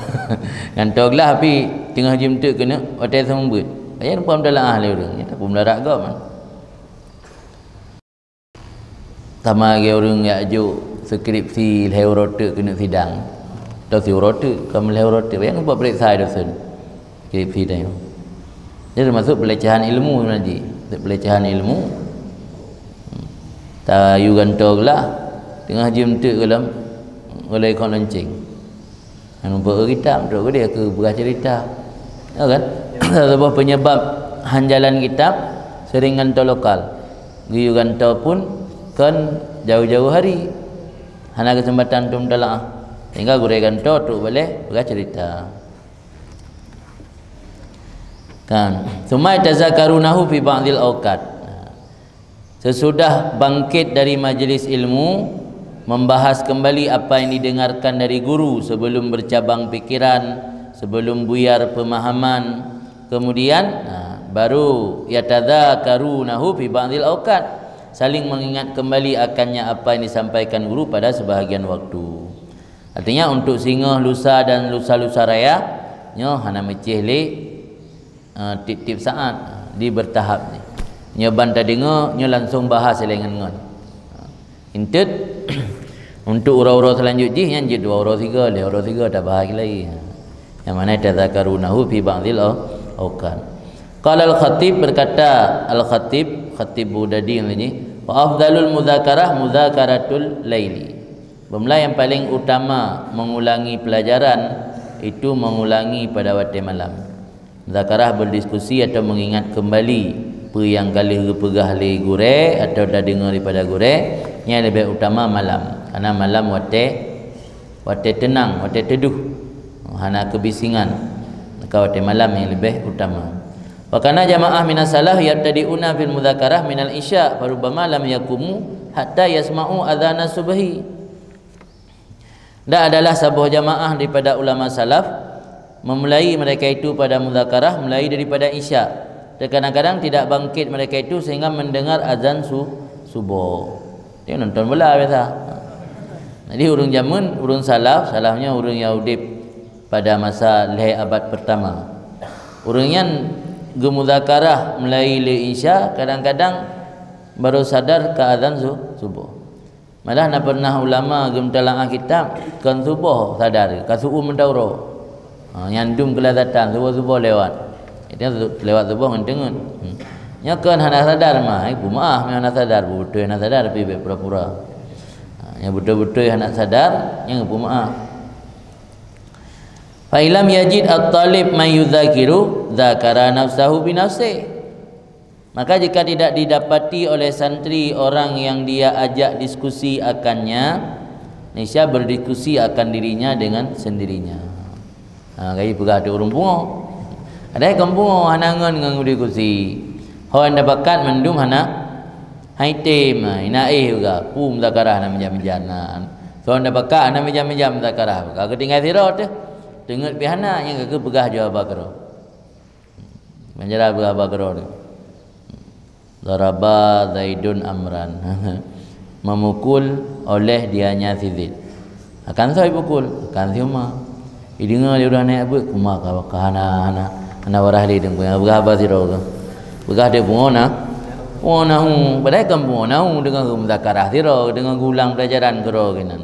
Gantoe glah tapi teungoh jimeuteuk keuneuk watée seumeubeuet. Payah rupa mutalaah lé ureuëng, nyan peumeulara gob. Sama lagée ureuëng jak jok skripsi lhée uroe teuk keuneuk sidang. Atau siuroe teuk, ka meulhée uroe teuk, nyang bak peuriksa dosen. Skripsi tanyoe. Jadi termasuk pelecehan ilmu nanti. Untuk pelecehan ilmu, tayue gantoe glah, teungoh jimeuteuk gohlom, gohlom ikot lonceng. Anu beu kitab, trok geude keu peugah cerita. Ya kan? Saboh penyebab han jalan kitab, sering gantoe lokal. Geuyue gantoe pun kon jauh-jauh hari. Hana keuseumpatan untuk mutalaah. Sehingga gurée gantoe trok balée peugah cerita. Kan? Summa yatazakarunahu fi ba'dil awqat. Sesudah bangkit dari majlis ilmu, membahas kembali apa yang didengarkan dari guru sebelum bercabang pikiran, sebelum buyar pemahaman. Kemudian, ha, baru yatadzakarunahu fi ba'dil awqat, saling mengingat kembali akannya apa yang disampaikan guru pada sebahagian waktu. Artinya, untuk singoh lusa dan lusa-lusa raya, nyoe hana meucéh lé, eh, tiep-tiep saat, di bertahap ni. Nyoe ban tadeungoe, nyoe langsung bahas lé ngon-ngon. Intet, untuk uroe-uroe seulanjut jih, nyan jeuet dua uroe sigoe, lhée uroe sigoe tabahas lagi. Yang mana tadzakarunahu fi ba'dil au-, awqat. Qala al-Khatib, berkata al-Khatib, Khatib Baghdadi lagi, "Wa afdalul mudzakarah mudzakaratul laili." Peumula yang paling utama mengulangi pelajaran itu mengulangi pada watée malam. Muzakarah berdiskusi atau mengingat kembali peue nyang ka lheueh geupeugah lé gurée atau tadeungoe daripada gurée, nyan leubeh utama malam. Karena malam watée, watée teunang, watée teuduh, hana keubisingan. Maka watée malam nyang leubeh utama. Wa kana jama'ah minas salaf yabtadi'una fil muzakarah minal isya, farubbama lam yaqumu hatta yasma'u adzana subhi. Dan adalah saboh jamaah daripada ulama salaf memulai mereka itu pada muzakarah mulai daripada isya. Terkadang-kadang tidak bangkit mereka itu sehingga mendengar azan su-, subuh. Dia nonton bola biasa. Jadi ureuëng jameun, ureuëng salaf, salafnya ureuëng Yahudi pada masa lhée abad pertama. Ureuëng nyan geumuzakarah mulai lé isya, kadang-kadang baru sadar ka azan su-, subuh. Malah na pernah ulama geumutalaah kitab, kon suboh sadar, ka su'um meudauro. Ha, nyan dum keulazatan, suboh-suboh lewat. Itu su-, lewat suboh ngon teungeut. Hmm. Nyoe kon hana sadar mah, eh, peumeu'ah meuhana sadar, beutôi hana sadar, tapi bék pura-pura. Ha, Nyang beutôi-beutôi hana sadar, nyang geupeumaaf. Fa illam yajid at-talib man yudzakiru, dzakara nafsahu bi nafsih. Maka jika tidak didapati oleh santri orang yang dia ajak diskusi akannya, niscaya berdiskusi akan dirinya dengan sendirinya. Ha, kaya peugah tu ureuëng pungo. Ada kan pungo hana ngon ngon diskusi. Ho nyang tapakat mandum hana hai tem, ha, ina éh juga. Pu muzakarah hana meujam-meujam na. Ho nyang tapakat hana meujam-meujam muzakarah. Ka geutinggai sidroe teuh. Teungeut pih hana nyang ka geupeugah jawab keudroe. Meunyoe beuba-ba keudroe. Daraba Zaidun Amran. Memukul oleh dianya si Zaid. Akan soe pukul? Akan si Umar. Ideungoe lé ureuëng nyan beuet, Umar ka, ka hana, hana, hana waras lé deungon peugah haba sidroe. Peugah deh pungo na. Pungo nahu. Padahai kan pungo nahu deungon muzakarah sidroe, deungon geulang pelajaran keudroe keunan.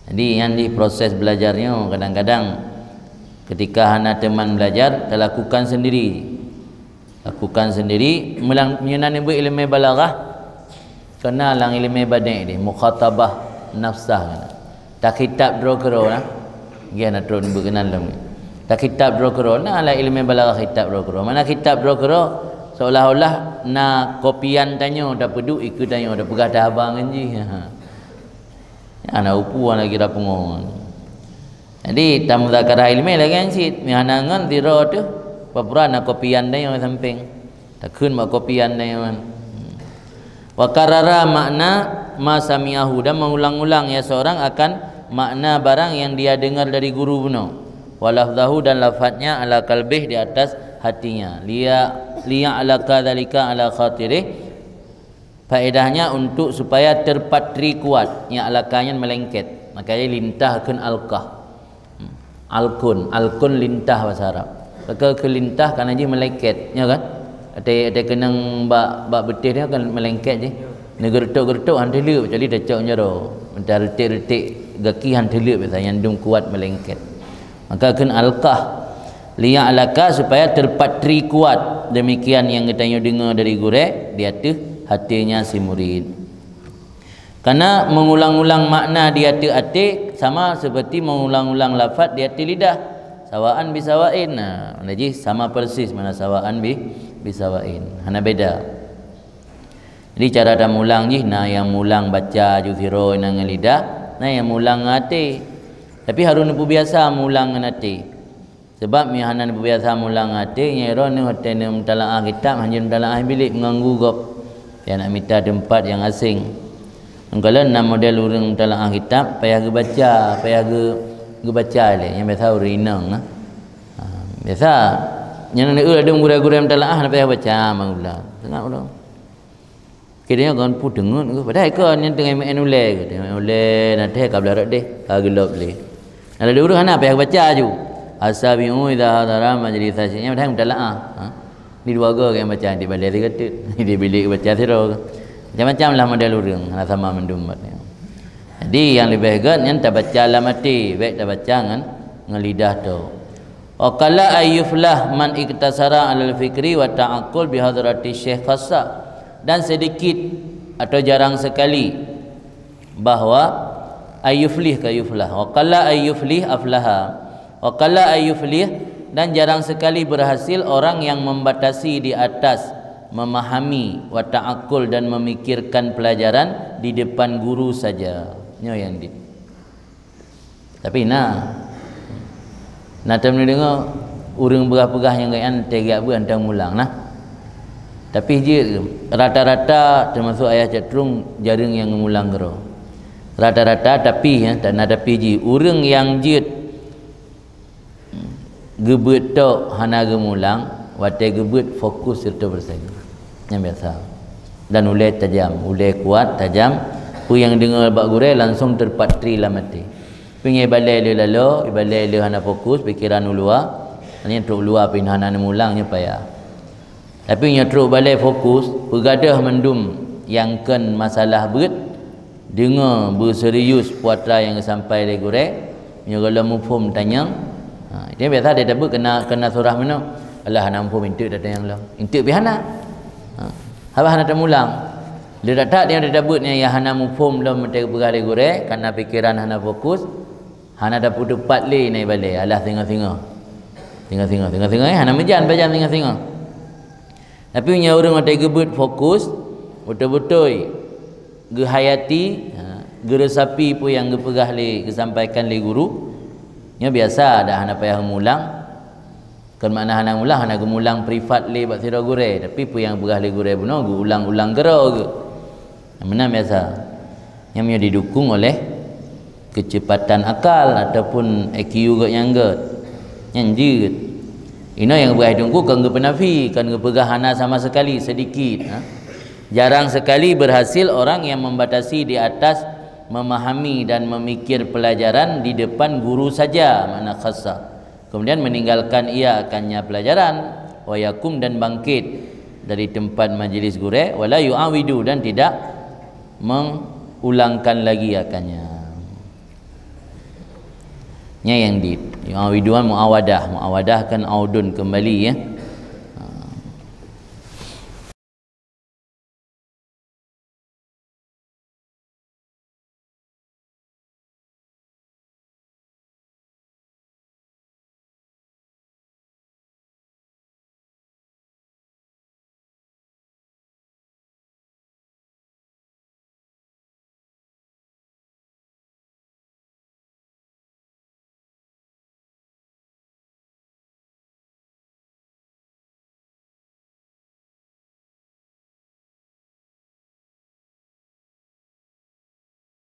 Jadi, nyan di proses belajar nyoe kadang-kadang ketika hana teman belajar, talakukan sendiri. Lakukan sendiri, meulang, meunyoe na neubuet ileumé balaghah, keunan lam ileumé badé deh, mukhatabah nafsah keunan. Takhitab droe keudroe nah. Nggih, na trok neubuet keunan lom. Takhitab droe keudroe, na lam ileumé balaghah khitab droe keudroe. Makna khitab droe keudroe, seolah-olah na kopian tanyoe, tapeuduek ikeue tanyoe, tapeugah that haba ngon jih. Ha. Hana upu lagi ra pungo. Jadi, tamuzakarah ileumé lagée nyan cit, meuhana ngon sidroe teuh, pura-pura na kopian tanyoe sampéng. Takheun bak kopian tanyoe. Wa karara makna ma sami'ahu, dan mengulang-ulang ia seorang akan makna barang yang dia dengar dari guru bunoe. Wa lafzahu, dan lafadznya ala qalbih, di atas hatinya. Liya, liya'laqa dzalika ala khatirih, Faedahnya untuk supaya terpatri kuat, ya'laqa nyan melengket. Makanya lintah kheun alqah. Hmm. Alqun, alqun lintah bahasa Arab. Maka keu lintah kana jih melengket, nya kan? Até, até keunong bak, bak beutih dia kan melengket jih. Neugeureutok-geureutok han teuleuek, kecuali tacok nyoe. Meuntah reutek-reutek gaki han teuleuek biasa, nyan dum kuat melengket. Maka kheun alqah, liya'laqa, supaya terpatri kuat. Demikian nyang geutanyoe deungoe dari gurée di ateueh hatinya si murid. Karena mengulang-ulang makna di ateueh até sama seperti mengulang-ulang lafaz di ateueh lidah. Sawaan bisawain. Nah, makna jih sama persis mana sawaan bi, bisawain. Hana beda. Jadi, cara tamulang jih, na nyang mulang baca aju sidroe ngon lidah, na nyang mulang ngon até. Tapi harôh neupeubiasa mulang ngon até. Sabab meunyo hana neupeubiasa mulang ngon até, nyan droeneuh watée neumutalaah kitab, hanjeuet mutalaah bilék, meuganggu gob. Nyang nak mita teumpat nyang aséng. Meukalon na model ureuëng mutalaah kitab, payah geubaca, payah geu-, geubaca lé. Nyang biasa ureuëng inong, nah. Ha, biasa, nyan na eu ladum gurée-gurée mutalaah, na payah baca, mangula. Tengok ulang. Kira nyoe kon pu teungeut ke, padahai kon nyan teungoh meu'en ulée ke, teungoh meu'en ulée, na teuh ka blah rot deh, ka geulop lé. Na lé ureuëng hana payah baca aju. As-sami'u idza hadara majlisa syekh, padahai mutalaah. Ha? Di dua go nyang baca, di balée sigoe teuk, di bilék baca sidroe. Macam-macam lah model ureuëng, hana sama mandum mat nyan. Jadi, nyang leubeh gét nyan tabaca lam até, bék tabaca ngon, ngon lidah tu. Wa qalla ayyuflah man iktasara alal fikri wa ta'aqqul bi hadrati syekh khassa. Dan sedikit atau jarang sekali bahwa ayyuflih ka yuflah. Wa qalla ayyuflih aflaha. Wa qalla ayyuflih, dan jarang sekali berhasil orang yang membatasi di atas memahami wa ta'aqqul dan memikirkan pelajaran di depan guru saja. Nyoe nyang di Tapi na, na tam neudeungoe ureuëng peugah-peugah nyang gobnyan teugiak beuet hantom mulang nah. Tapi jeuet rata-rata, teumasok ayah cak trueng, jareueng nyang mulang keudroe. Rata-rata tapi, ya, na tapi jih ureuëng nyang jeuet geubeuet tok hana geumulang, watée geubeuet fokus seratus persen. Nyang biasa. Dan ulée tajam, ulée kuat, tajam. Peue nyang deungoe bak gurée langsung teupatri lam até. Peue nyang ibalée lé laloe, ibalée lé hana fokus, pikeran u luwa, nyan trok u luwa pih hana neumulang, nyan payah. Tapi nyoe trok balée fokus, peugadôh mandum nyang kon masalah beuet, deungoe beuserius peue atra nyang geusampai lé gurée, nyoe gohlom muphom tanyong. Ha, itu biasa dia tabeuet kena, kena surah meunoe. Alah, hana muphom, inteuk tatanyong lom. Inteuk pih hana. Ha, haba hana tamulang. Di that-that nyang teutabeuet nyang hana muphom lom meuteuk peugah lé gurée, karena pikeran hana fokus, hana tapeuteupat lé na ibalée, alah singoh-singoh. Singoh-singoh, singoh-singoh, eh, hana meujan pajan singoh-singoh. Tapi meunyoe ureuëng watée geubeut fokus, beutôi-beutôi geuhayati, ha, geuresapi peue nyang geupeugah lé, geusampaikan lé guru, nyoe biasa dah, hana payah mulang. Kon makna hana mulang, hana geumulang privat lé bak sidroe gurée, tapi peue nyang peugah lé gurée bunoe geuulang-ulang keudroe geuh. Meunan biasa. Nyang meunyoe didukung oleh keucepatan akal ataupun I Q geuh nyang gét. Nyang jeuet. Inoe nyang geupeugah Teungku kon geupeunafi, kon geupeugah hana sama sekali, sedikit, ha. Jarang sekali berhasil orang yang membatasi di atas memahami dan memikir pelajaran di depan guru saja, makna khassa. Kemudian meninggalkan ia akannya pelajaran, wa yakum, dan bangkit dari tempat majlis gurée, wala yu'awidu, dan tidak mengulangkan lagi akannya. Nya yang di yu'awidu kan muawadah, muawadah kan audun, kembali, ya.